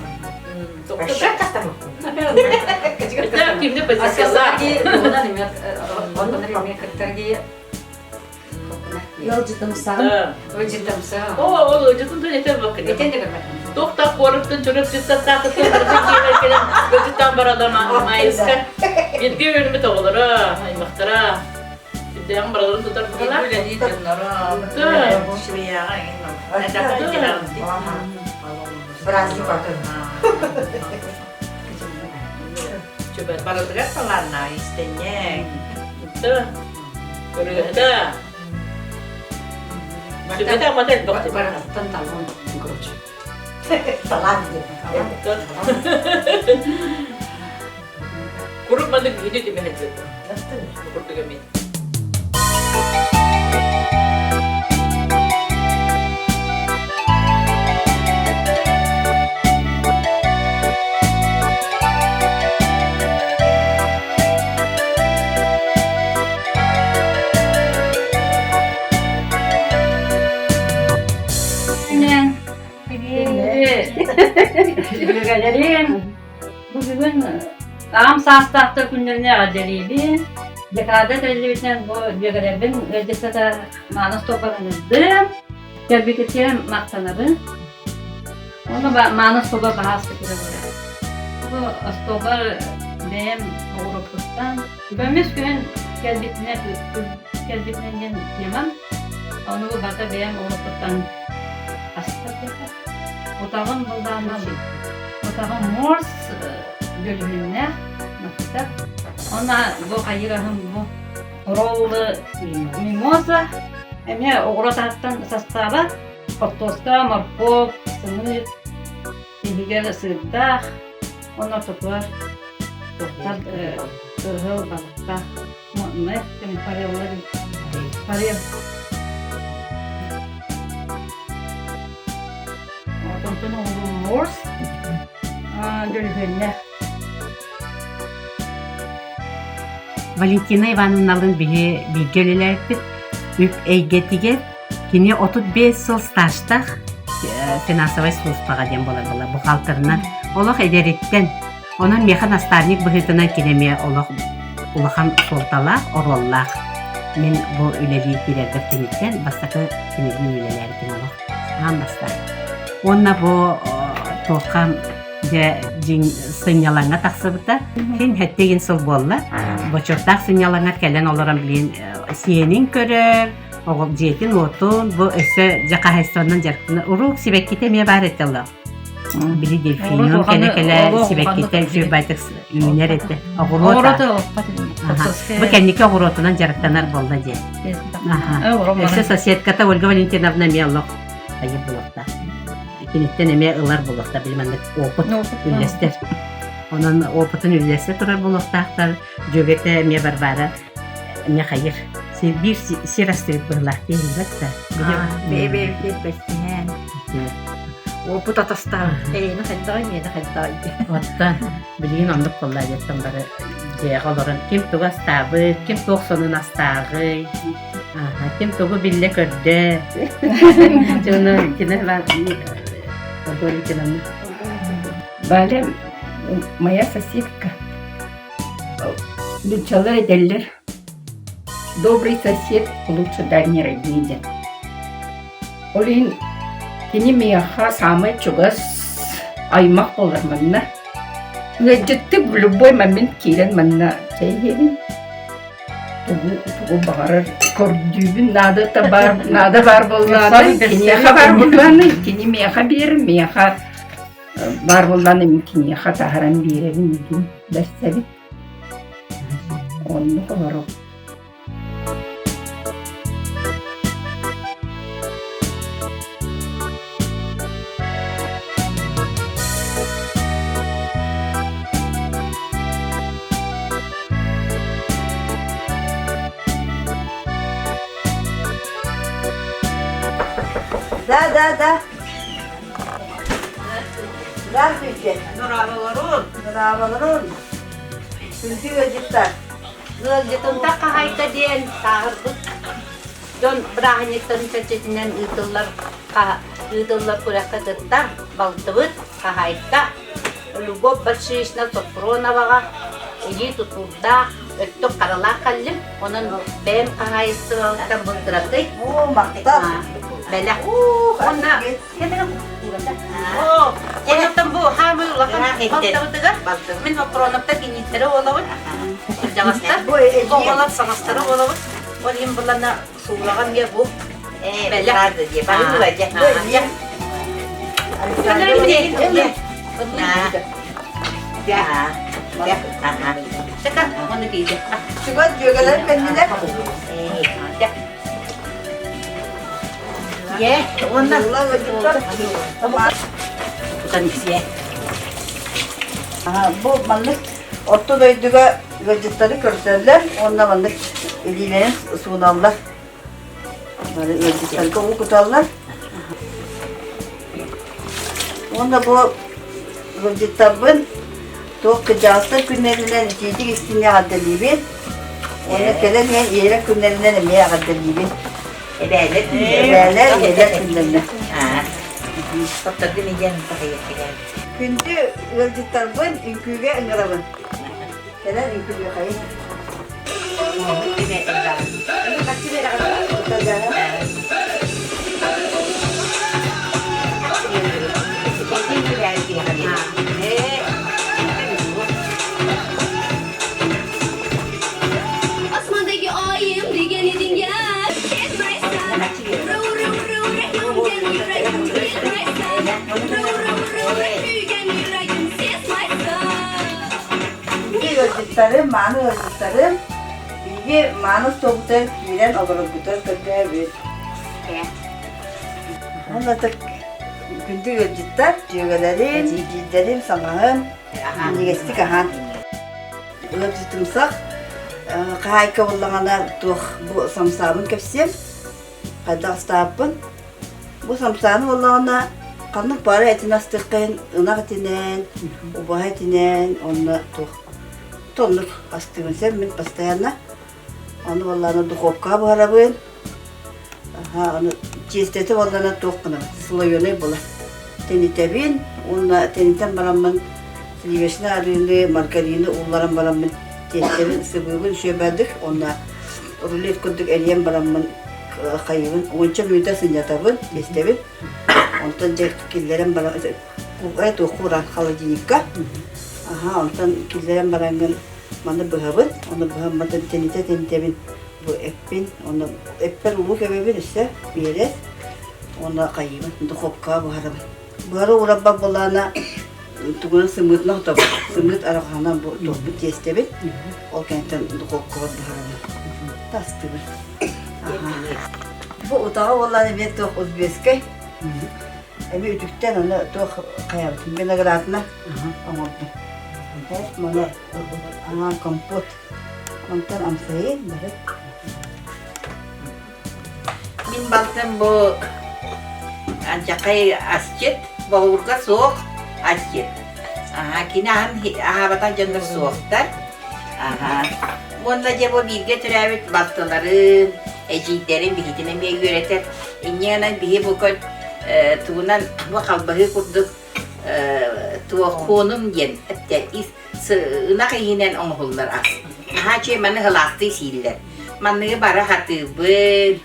Это активный позиция. Ыалдьытымсаҕын. Ыалдьытымсаҕын. О, ол ыалдьытын да этэр баккын. Этен де көрбөт. Туохтаах куораттан чөрөп дьыссаттаахыттан барытын киирэр кэлэн ыалдьыттаан баралар маайыска. Бииргэ үөрэммит оҕолоро, аймахтара сүрдээҕин бараларын тутар быһалаах. Үлэлии дьонноро, Праздник атын. Барытыгар талааннаах истэнньэҥ. Ырыаһыта. Сүбэтэ амата элбэх. Барытыттан талан, короче. Талаан диэн. Куруук маннык биһиги түмэһэ дьыта. Курдук эмиэ. Дьүөгэлэрим, бу бүгүн аҕам саастаахтар күннэринэ эҕэрдэлиибин. Декада тэриллибитинэн бу дьүөгэлэрбин ыалдьыттата мааны остуолбар ыҥырдым. Кэлбититтэн махтанабын. Уонна мааны остуолбар баһааска кэлэ буолар. Бу остуолбар бэйэм оҕуруоппуттан көмүс күһүн кэлбитинэ кэлбитинэн диэн темам. Ону бата бэйэм оҕуруоппуттан астар диэххэ. Утаҕым былдаана утаҕым морс дөлүһүннээх напиток. Уонна бу хайыыр аһым бу роллы мимоза эмиэ оҕуруот аһыттан састааба хортуоска, моркуоп, сымыыт, иһигэр сыырдаах уонна ортотугар туохтар кыһыл балыктаах фореллар форель Онтон оҥоруу морс дөлүһүөннээх Валентина Ивановналыын биһи бииргэ үлэлээбиппит. Үп эйгэтигэр кини 35 сыл стажтаах финансовай службаҕа диэн буолар буолла бухгалтерынан олох эдэриттэн онон миэхэ наставник быһыытынан кини эмиэ олох улахан суолталаах оруоллаах мин бу үлэлии киирэрбэр киниттэн бастакы кинилиин үлэлээбитим олох аан бастаан уонна бу туохха дьэ дьиҥ сынньалаҥҥа тахсыбыта. Син сэттэ сыл буолла. Бочуоттаах сынньалаҥар кэлэн олорон билин сиэнин көрөр, оҕо дьиэтин-уотун, бу өссө дьэ хаһайыстыбаннан дьарыктанар. Уруок сибэккитэ эмиэ баар этэ олох. Били дельфиниум кэлэ-кэлэ сибэккитэ үчүгэй үүнэр этэ. Оҕуруот. Бу кэнники оҕуруотунан дьарыктанар буолла диэн. Өссө соседката Ольга Валентиновна эмиэ олох айыр буолуохтаах. Киниттэн эмиэ ылар буолуохтаах били маннык опыт үллэстэр. Онон опытын үллэстэ турар буолуохтаахтар. Дьүөгэтэ эмиэ Варвара эмиэ хайыр. Биир сир астыыр быһылаах диэһиллэр да. Бэйэ-бэйэбитигэр бэрсиһэн, опыт атастаһан. Эйиэнэ хайдаҕый, миэнэ хайдаҕый диэн. Оттон билигин оннук буолла диэттэн бары дьиэҕэ олорон ким тугу астаабыт, ким туох сонун астааҕый, ким тугу биллэ-көрдө. Дьону кини Валя моя соседка. Нууччалар этэллэр «Добрый сосед лучше дальней родни» диэн. Ол иһин кини миэхэ саамай чугас аймах буолар манна. Ыалдьыттык в любой момент киирэн манна чэй иһэбин. Тугу тугу баҕарар көрдүүбүн наадата баар наада баар буоллаҕына киниэхэ баар буоллаҕына кини миэхэ биэрэр миэхэ баар буоллаҕына мин киниэхэ таһаран биэрэбин игин бэрсэбит оннук олоробут Да, да, да. Здравствуйте. Здраволорун. Здраволорун. Күндү ыалдьыттар. Ыалдьытымта хаһайка диэн сааһырбыт дьон бырааһынньыктарын чэрчитинэн ыытыллар ыытыллар күрэххэ кыттар балтыбыт хаһаайка Любовь Большишна Софроноваҕа илии тутуурдаах, өттүк харалаах кэллим. Онон бэйэм хаһаайыстыбабыттан бу кыракый Оо, махтал. бэлэх. Уонна Оо, оннуттан бу хаамыы улахан балтабытыгар мин Софроновтар кинииттэрэ буолабын. Кырдьаҕастар, оҕолор саҥастара буолабыт. Ол иһин булана суулаҕа эмиэ бу бэлэх. Чугас дьүөгэлэр кэннилэр. Уонна Бу маннык орто дойдуга ыалдьыттары көрсөллөр уонна маннык илиилэрин сууналлар. Бары ыалдьыттарга уу куталлар. Уонна бу ыалдьыттарбын туох кырдьаҕастар күннэринэн итиитик истиҥҥэ эҕэрдэлиибин. Уонна кэлэн иһэн ийэлэр күннэринэн эмиэ эҕэрдэлиибин. Эбээлэр Эбээлэр, ийэлэр күннэринэн. Хотторгун ийэм таһыйыахтыгар. Күндү ыалдьыттарбын үҥкүүгэ ыҥырабын. Кэлэн үҥкүүлүөххэйиҥ. Osmondagi oyim degan edingiz ketmaysan Kuygan yuragim sezmaysan Биһиги ыалдьыттарым, мааны ыалдьыттарым, биһиги мааны остуолбутугар киирэн олороргутугар көрдөһөбүт. Уонна күндү ыалдьыттар, дьүөгэлэрим, эдьиийдэрим, саҥаһым, минньигэстик аһаан. Ыалдьытымсах хаһаайка буоллаҕына туох бу самсаабын кэпсиэм, хайдах астаабыппын. Бу самсааны буоллаҕына ханнык баара этин астыаххайын ынах этинэн, убаһа этинэн уонна туох тоннук астыыбын сен мин постоянно. Ону буоллаҕына духовкаҕа буһарабын. Аха, ону тиэстэтэ буоллаҕына туох гынабын, слоеный буолар. Тэнитэбин уонна тэнитэн бараммын сливочнай арыыны, маргарины уулларан бараммын тиэстэбин сыбыыбын сүөбээдик уонна рулет курдук эрийэн бараммын хайыыбын уонча мүнүүтэ сынньатабын, тиэстэбин. Онтон дьэ киллэрэн баран туохха уран холодильникка. Аха, онтон киллэрэн бараҥҥын маны быһабын, ону быһаммытын тэнитэ-тэнитэбин бу эппин, ону эппэр улуу кэбэбин өссө биэрэр, уонна хайыыбын, духовкаҕа буһарабын. Буһара уурарбар буоллаҕына тугунан сымыытынан хотобун, сымыыт арҕаһынан бу туохпун тиэстэбин, ол кэнниттэн духовкабар буһарабын, тастыыбын. Бу утаҕа буоллаҕына эмиэ туох узбекскай, эмиэ үтүктэн ону туох хайабытын виноградына оҥордум. Маны аҥаан компот. Онтон амсайын бары. Мин балтым бу Анчакай асчыт, боһуурга суох асчыт. Аха, кини аһын аһаабатах дьоннор суохтар. Аха. Уонна дьэ бу бииргэ төрөөбүт балтыларын, эдьиийдэрин биһитин эмиэ үөрэтэр. Инньэ гынан биһи бу көн тугунан бу халбаһыы курдук туоххуонум диэн эптэ ынах иһинэн оҥоһуллар ас. Наһаа үчүгэй маны һылаастыы сииллэр. Манныгы бары хатыыбын.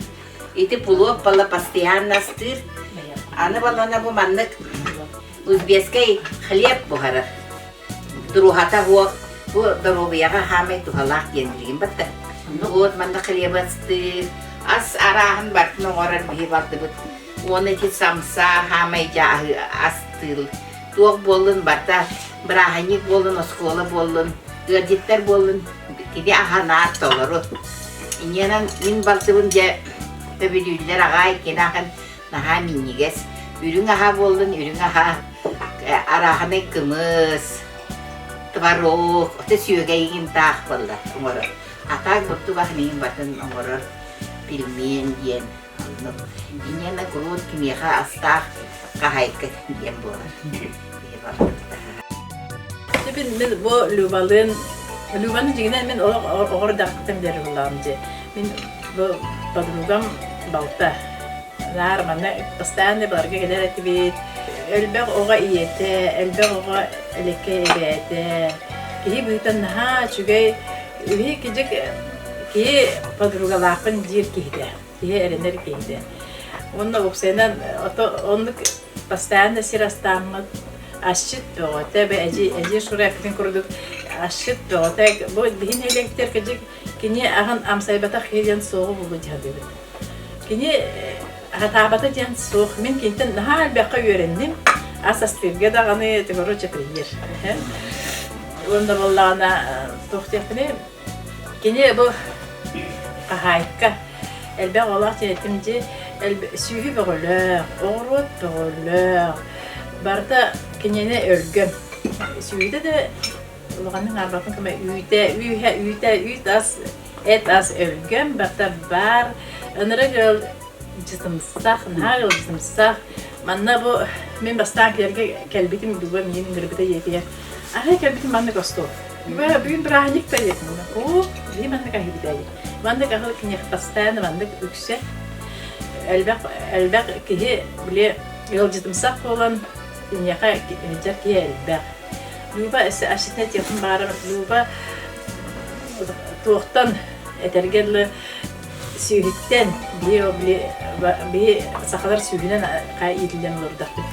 Ити пулуоп бала постоянно астыыр. Аны балана бу маннык узбекскай хлеб буһарар. Дуруһата суох бу доруобуйаҕа хаамай туһалаах диэн билигин батта. Вот манна хлеб астыыр, ас арааһын барытын оҥорор биһи бардыбыт. Уонна ити самса хаамай дьааһы астыыр. Туох буоллун барыта бырааһынньык буоллун, оскуола буоллун, ыалдьыттар буоллун кини аһанаат толору. Инньэнэн мин балтыбын дьэ өбүлүүллэр аҕаай кини ахан наһаа минньигэс. Үрүҥ аһа буоллун, үрүҥ аһа арааһынай кымыс, творог, ото сүөгэйин таах буолла оҥорор. Атаак бурдук аһын иһин батын оҥорор пельмень диэн Оннук. Инена куруут кимиэхэ астаах хаһаайка диэн буолар. Мин мин бу Любалыын Любаны дьиҥинэн мин олох оҕор дьахтым диэри буллаҕым дии. Мин бу подругам балта. Наар манна постоянно баларга кэлэр этибит. Элбэх оҕо ийэтэ, элбэх оҕо элеккэй эбээтэ. Киһи быһыытан наһаа үчүгэй үһү кидьик киһи подругалаахпын диир киһитэ. Киһи эрэнэр киһитэ. Уонна уопсайынан ото оннук постоянно сир астааммыт асчыт бөҕөтө бу эдьи эдьи Шура эппитин курдук асчыт бөҕөтө бу биһи нэһилиэктэр кыдьык кини аһын амсайбатах киһи диэн суоҕу булу дьаһадыбыт. Кини аһатаабата диэн суох. Мин киниттэн наһаа элбэххэ үөрэнним. Ас астыырга даҕаны короче пример. Уонна буоллаҕына туох диэхпиний Кини бу хаһаайка элбэх оҕолоох дьиэтим дьи сүүһү бөҕөлөөх, оҕуруот бөҕөлөөх, барыта кинини өлгөм. Сүүһүтэ да улаханнык аарбаппын кыма үүтэ, үүһэ, үүтэ, үүт ас, эт ас өлгөм, барыта баар. Ынырык ыал дьытымсах, наһаа ыал дьытымсах. Манна бу мин бастаан кэлэргэ кэлбитим Люба миигин ыҥырбыта ийэтигэр. Арай кэлбитим маннык остуол. Бүгүн бырааһынньык да диэтим. Оо, биһи маннык аһыыбыт ээ. Маннык аһыл киниэхэ постоянно маннык үксэ. Элбэх элбэх киһи били ыалдьытымсах буолан киниэхэ сылдьар киһи элбэх. Люба өссө ашитна этиэхпин баҕарабын. Люба туохтан этэргэ дылы сүүһүттэн биһи били биһи сахалар сүүһүнэн иитиллэн олордохпут.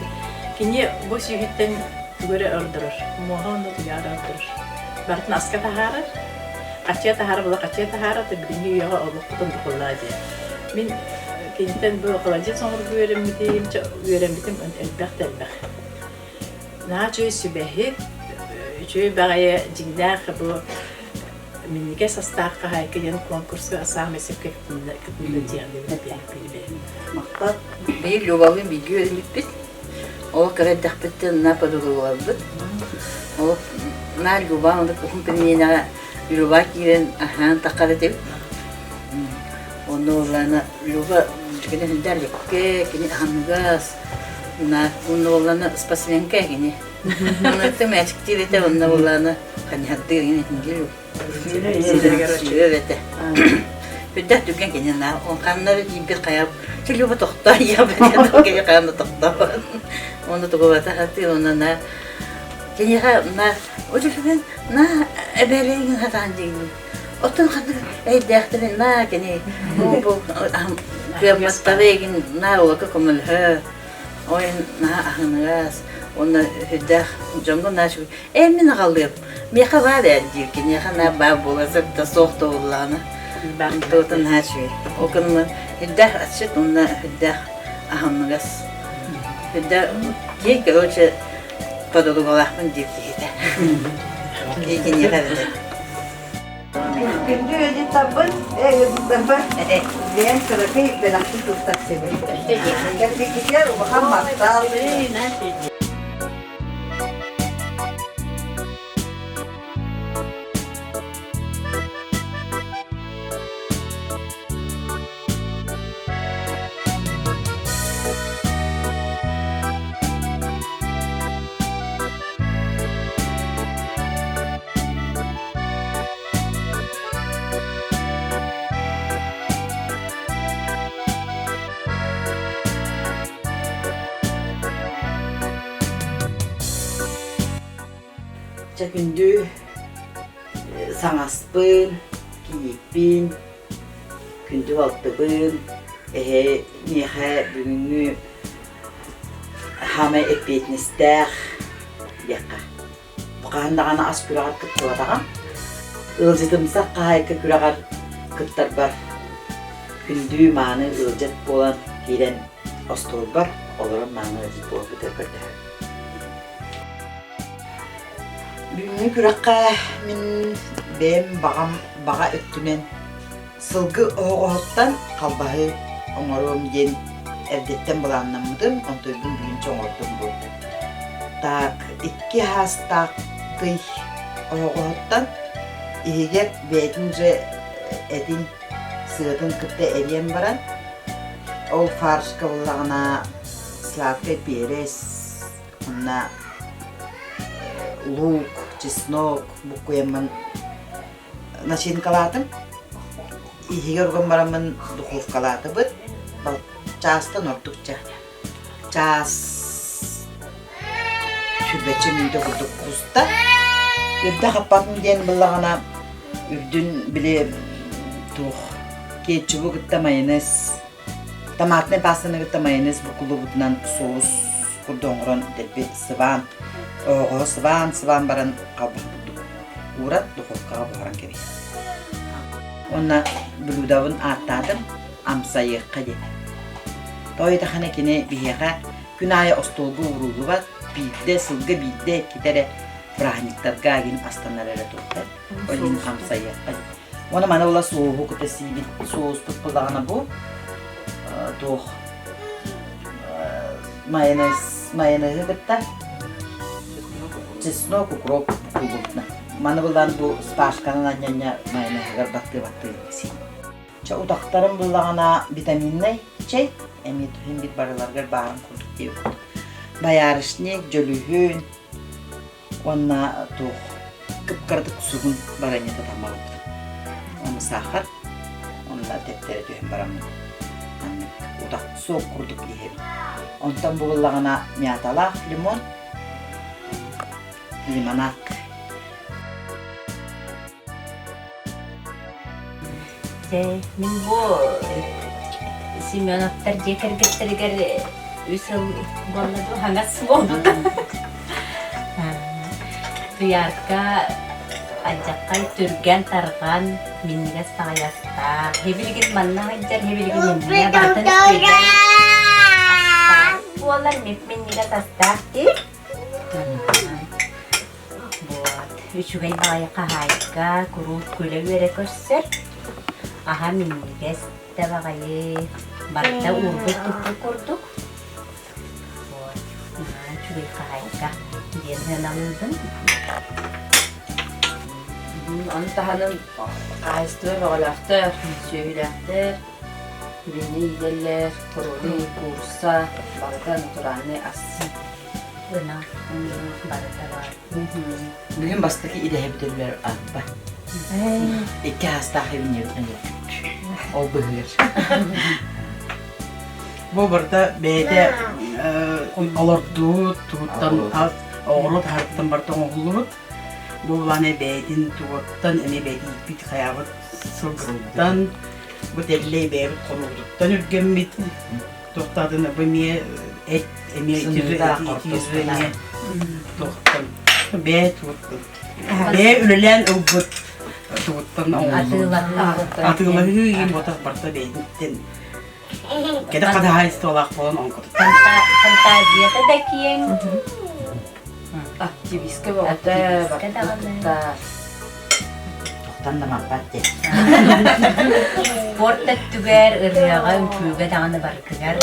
Кини бу сүүһүттэн тугу эрэ ордорор, муоһа уонна туйаҕа эрэ ордорор. Барытын аска таһаарар, хачыа таһаарар була хачыа таһаарар, билиҥҥи үйэҕэ олохпутун духуллаа диэн. Мин киниттэн бу холодец оҥорго үөрэммитим, үөрэммитим элбэх да элбэх. Наһаа үчүгэй сүбэһит, үчүгэй баҕайы дьиҥнээх бу минньигэс астаах хаһаайка диэн конкурска саамай сөпкө кытынна диэн Махтал. Биир Любалыын бииргэ үөрэммиппит. Ол кыра эрдэхпиттэн на подругаларбыт. Ол на Люба оннук уһун пельменэҕэ Люба киирэн аһаан таххар этибит. Онно уоллаана Люба кини хүндэр лүккэ, кини аһыныгас, на онно уоллаана спортсменка кини. Онно мээчиктиир этэ, онно уоллаана ханьһардыыр ини тингил Сүүрэр этэ. Үрдэх түргэн кини на он ханнары тиийбит хайа Люба тохтоо кини хаан да тохтоо. Онно тугубата хатыы онно на киниэхэ на удивлен на эбээлэйин хатаан диигин. Оттон ханнык эйдээхтэрин на кини бу кыамматтары эгин на улака көмөлөһө ойын наһаа аһыныгас уонна үрдээх дьоҥҥо нааш Ээ мин аҕалыам. Миэхэ баар ээ диир киниэхэ наар баар буола сырта суох да буоллаҕына. Туотун наһаа үчүгэй. Ол гынан үрдээх асчыт уонна үрдээх аһыныгас. Үрдээх киһи короче подругалаахпын диир киһитэ. Киһи киниэхэ эрэнэр. Күндү ыалдьыттарбын, ыалдьыттарбар бэйэм кыракый бэлэхпин туттарсыбын. Кэлбиккитигэр улахан махтал. Чэ күндү саҥаспын, кийииппин, күндү балтыбын, эһэ миэхэ бүгүҥҥү хаамай эппиэтинэстээх диэххэ. Хаһан даҕаны ас күрэҕэр кыттыбатаҕым. Ыалдьытымсах хаһаайка күрэҕэр кыттарбар күндү мааны ыалдьыт буолан киирэн остуолбар олорон мааны ыалдьыт буолбутугар көрдөһөбүн. Бүгүҥҥү күрэххэ мин бэйэм баҕам баҕа өттүнэн сылгы оһоҕоһуттан халбаһы оҥоруом диэн эрдэттэн былааннаммытым, онтуйбун бүгүнчэ оҥордум бу. Так, икки хаастаах тый оһоҕоһуттан иһигэр бэйэтин же этин сыатын кытта эриэн баран, ол фаршка буоллаҕына сладкай перец, Онно лук, чеснок буккуйаммын начинкалаатым. Иһигэр уган бараммын духовкалаатыбыт. Чаастан ордук ча. Чаас сүрбэччэ мүнүүтэ курдук куста. Үрдэ хаппатын диэн буллаҕына үрдүн били туох кетчубу кытта майонез Томатнай пастаны кытта майонез буккуллубутунан соус курдук оҥорон дэлби сыбаан, оһоҕоһу сыбаан, сыбаан баран халбаһы курдук ууран духовкаҕа буһаран кэбиһэр. Уонна блюдабын ааттаатым амсайыахха диэн. Тоҕо диэтэххинэ кини биһиэхэ күн аайы остуолга ууруллубат, биирдэ, сылга биирдэ иккитэ эрэ бырааһынньыктарга игин астанар эрэ туттар. Ол иһин амсайыахха диэн. Уонна маны була суоһу кытта сиибит, соуспут буллаҕына бу туох майонез, майонеһы кытта чеснок, укроп куллубутна. Маны булан бу спашканан анньанньа майонеһыгар баттыы-баттыы сиин. Чэ утахтарым буллаҕына витаминнай чэй, эмиэ түһүн бит барыларыгар баарын курдук диэбит курдук. Боярышник, дьөлүһүн, Уонна туох кып-кыратык сугун барыанньата таммалаппыт. Ону саахар, онно тэптэрэ түһэн бараммын маннык утах суох курдук иһэбин. Онтон буоллаҕына мяталаах лимон, лимонад. Дьэ, мин бу Семеновтар дьиэ кэргэттэригэр үс сыл буолла дуу, хаҥас буолбута. Туйаарка алдьархай түргэн-тарҕан, минньигэс баҕайастаах. Һибилигин манна сылдьар, һибилигин иннинэ барытын үчүгэй астаах буолар, мип-минньигэс астаах дии. Вот. Үчүгэй баҕайы хаһаайка куруук күлэ-үөрэ көрсөр. Аһа минньигэс да баҕайы. Барыта уурбут туппут курдук. Вот. Наһаа үчүгэй хаһаайка диэн сыаналыыбын. Ону таһынан хаһаайыстыба бөҕөлөөхтөр, сүөһүлээхтэр, билинни иитэллэр, куруолуй, куурусса, барыта натуральный ас. Ынах, барыта бар. Бүгүн бастакы идэһэбит өлөр арба. Икки аастаах эбинньэбитин өлөрбүт. Ол быһыыр. Бу барыта бэйэтэ олордубут, тугуттан ас, оҕуруот аһарыттан барыта оҥоһуллубут. Бу былааны бэйэтин тугуттан эмиэ бэйэтин ииппит хайаабыт сылгыттан, бу тэллэй бэйэбит хонуубутуттан үргэммит. Туохтаатына бу эмиэ эт эмиэ эмиэ туохтан бэйэ тугуттан бэйэ үлэлээн ылбыт тугуттан атыылаһыы иһин ботах барыта бэйэтиттэн кэтэх хаһаайыстыбалаах буолан оҥкотуттан Фантазията да киэҥ. Активистка бөҕөтө барыта Тохтон да маппат диэн. Спорт өттүгэр, ырыаҕа, үҥкүүгэ даҕаны барытыгар.